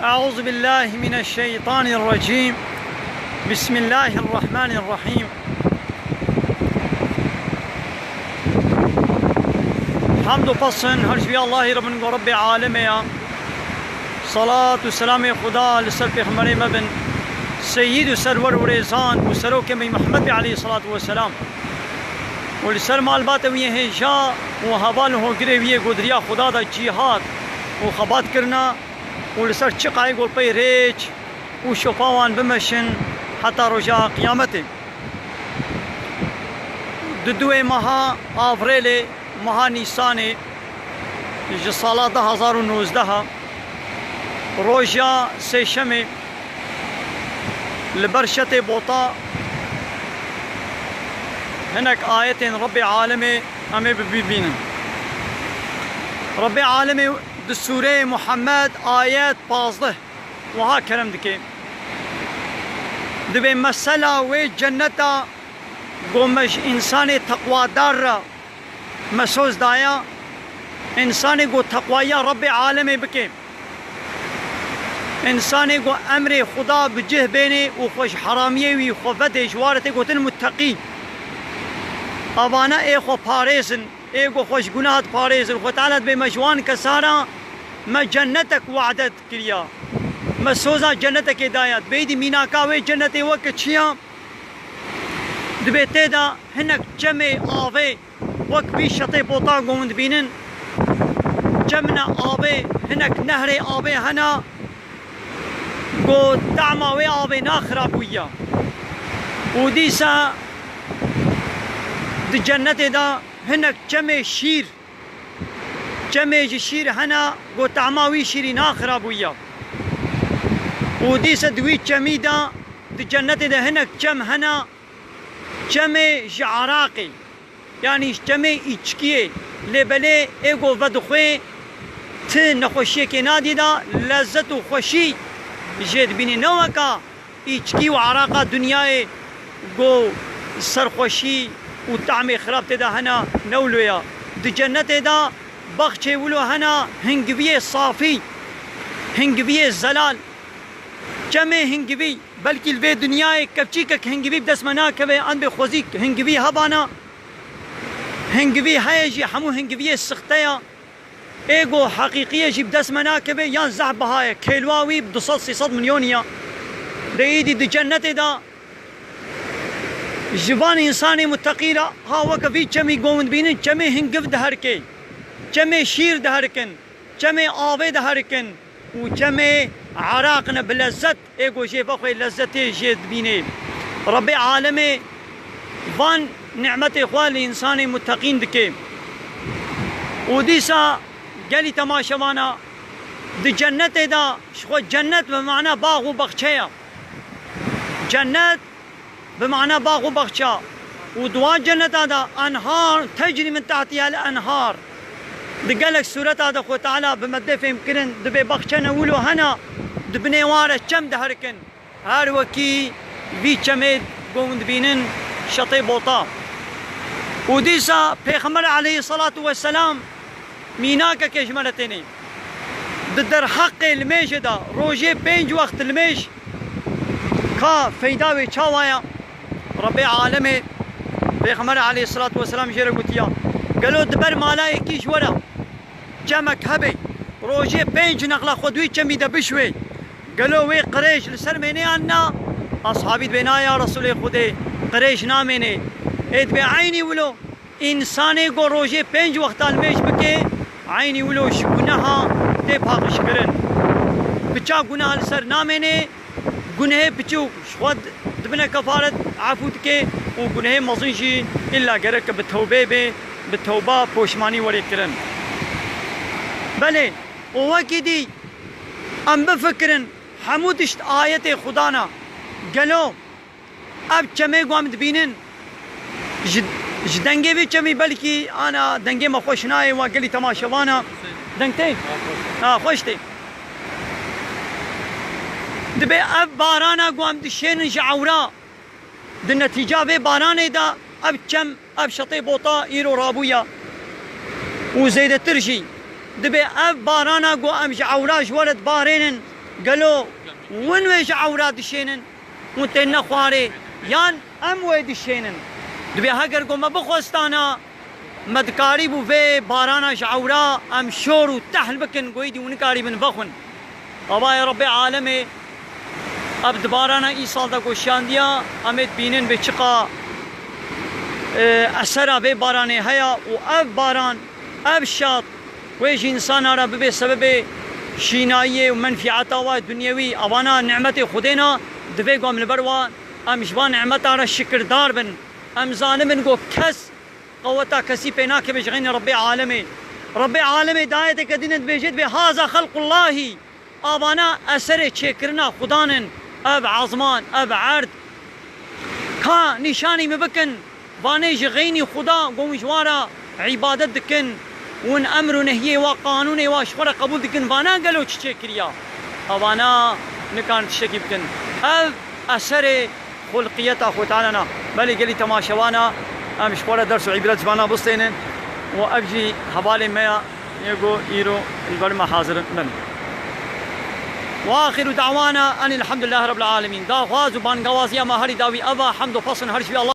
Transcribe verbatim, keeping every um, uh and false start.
أعوذ بالله من الشيطان الرجيم. بسم الله الرحمن الرحيم. Hamd û pesn her ji wî Allahî re bin ku Rebbê alemê ya. Salat û selamê Xuda li ser pêxemberê me bin. Seyyid û serwer û rêzan û serokê me Muhammed be aleyhissalatu vesselam. Û li ser malbata wî yê hêja û heval û hogirê wî yê ku di riya Xuda de cîhad û xebat kirina û li ser çiqayê ku li pey rêç û şopa wan bimeşin heta roja qiyametê. Di duwê meha Avrêlê, meha Nîsanê ji sala du hazar û nozdeh, roja sêşemê, li ber şetê bota hinek ayetên Rebbê alemê em ê bi bîr bînin. Rebbê alemê di sûreyê Muhammed ayet pazdeh wiha kerem dike. Dibê mesela wê cenneta ku me ji însanê teqwadar re me soz daya, însanê ku teqwayiya Rebbê alemê bike, însanê ku emrê Xuda bi cih bênê û xwe ji heramiyê wî xwe vedê, ji wa re tê gotin mutteqî. Avana ê xwe parêzin, ê ku xwe ji gunaha diparêzin. Xwe Teala dibê me ji wan kesan re me cennetek we'de kiriya. Me soza cennetekê daya. Dibê îdî mînaka wê cennetê weke çi ya? Dibê tê de hinek çemê avê wek vî şetê botan ku hûn dibînin. Çemine avê, hinek nehrê avê hene ku tahma wê avê na xirabûyî ya. Û dîsa di cennetê de hinek çemê şîr, çemê ji şîr hene ku tahma wî şîrî na xirabûyî ya. Û dîsa di wî çemî de, di cennetê de hinek çem hene, çemê ji eraqê, yanî çemê îçkiyê, lê belê ê ku vedixwê ti nexweşiyekê nadî de, lezzet û xweşî jê dibînî. Ne weka îçkî û eraqa dinyayê ku serxweşî û tahmê xirab tê de hene, ne wilo ya. Di cennetê de baxçê wilo hene, hingiviyê safî, hingiviyê zelal, çemê hingivî, belkî li vê dinyayê kevçîkek hingivî bi dest me nakeve, an bê xwezî hingivî hebana, hingivî heye jî hemû hingiviyê sixte ya. Ê ku heqîqiyê jî bi dest me nakeve, yan zehf biha ye, kêlwa wî bi du sed sê sed milyonî ya. Dê îdî di cennetê de ji van însanê muteqî re ha weke vî çemî ku hûn dibînin, çemê hingiv diherike, çemê şîr diherikin, çemê avê diherikin û çemê eraq ne bi lezzet. Ê ku jê vexwê lezzetê jê dibînê. Rebbê alemê van nimetê xwe li însanê muteqîn dike. Û dîsa gelî temaşevana, di cennetê de ji xwe cennet bi mana bax û baxçe ye. Cennet bi mana bax û baxça. Û di wan cenneta de enhar, tecrî min tehtîhel enhar. Di gelek sûreta de Xwe Teala bi me dê fêhm kirin, dibê baxçe ne wilo hene, di binê wan re çem diherikin. Her wekî vî çemê ku hûn dibînin şetê bota. Û dîsa Pêxember aleyhisselatu vesselam mînakeke ji me re tênê. Di derheqê limêjê de, rojê pênc wext limêj, ka feyda wê çawa ya? Rebbê alemê, Pêxember aleyhisselatu vesselam jê re gotiya, gelo di ber malayekî ji we re çemek hebe, rojê pênc nexla xwe di wî çemî de bişwê, gelo wê qirêj li ser mêne yan na? Ashabî dibê, na ya Resûlê Xwedê, qirêj namêne. Ê dibê eynî wilo. Însanê ku rojê pênc wexta limêj bike, eynî wilo ji guneha tê paqijkirin. Piça guneha li ser namêne, gunehê piçûk ji xwe dibine kefaret, efû dike û gunehê mezin jî îlla gereke bi tewbê bê, bi tewba poşmanî were kirin. Belê, û wekî dî em bifikirin, hemû tişt ayetê Xudan e. Gelo Ev çemê ku em dibînin, ji, ji dengê vê çemî belkî ana dengê me xweş nayê, wa gelî temaşevana deng tê? Ha, xweş tê. Dibê ev barana ku em dişênin ji ewra, di netîca vê baranê de ev çem, ev şetê bota îro rabûye û zêdetir jî. Dibê ev barana ku em ji ewra ji we re dibarênin, gelo win wê ji ewra dişênin û tên ne xwarê, yan em wê dişênin? Dibê heger ku me bixwestana, me dikarîbû vê barana ji ewra em şor û tehl bikin, ku êdî hûn nikarîbin vexwin. Avayê Rebbê alemê, ev di barana îsal de goşandiya, em ê dibînin bê çiqa, e, esera vê baranê heye û ev baran, ev şat, wê ji însana re bibe sebebê şînayiyê û menfîeta wa dunyewî, avana nimetê Xwedê ne, divê ku em li ber wan, em ji van nimeta re şikirdar bin. Em zanibin ku kes qeweta kesî pê nakeve ji xeynî Rebbê alemê. Rebbê alemê di ayeteke din dibêje, dibê, "Haza xelqullahî." Avana eserê çêkirina Xudan in, ev ezman, ev erd. Ka nîşanî min bikin, vanê ji xeynî Xuda ku hûn ji wan re îbadet dikin, hûn emr û nehiyê wa, qanûnê wa ji xwe re qebûl dikin, vana gelo çi çêkiriya? Avana nikarin tiştekî bikin. Ev eserê xulqiyeta Xwe Teala na. Belê gelî temaşevana, em ji xwe re ders û îbret ji vana bistênin û ev jî hevalê me ya, yê ku îro li ber me hazir in. Belê. Ve axiru da'wana enil hamdulillahi rabbil alemin. Daxwaz û bangawaziya me herî dawî ev e, hemd û pesn her ji vî Allah.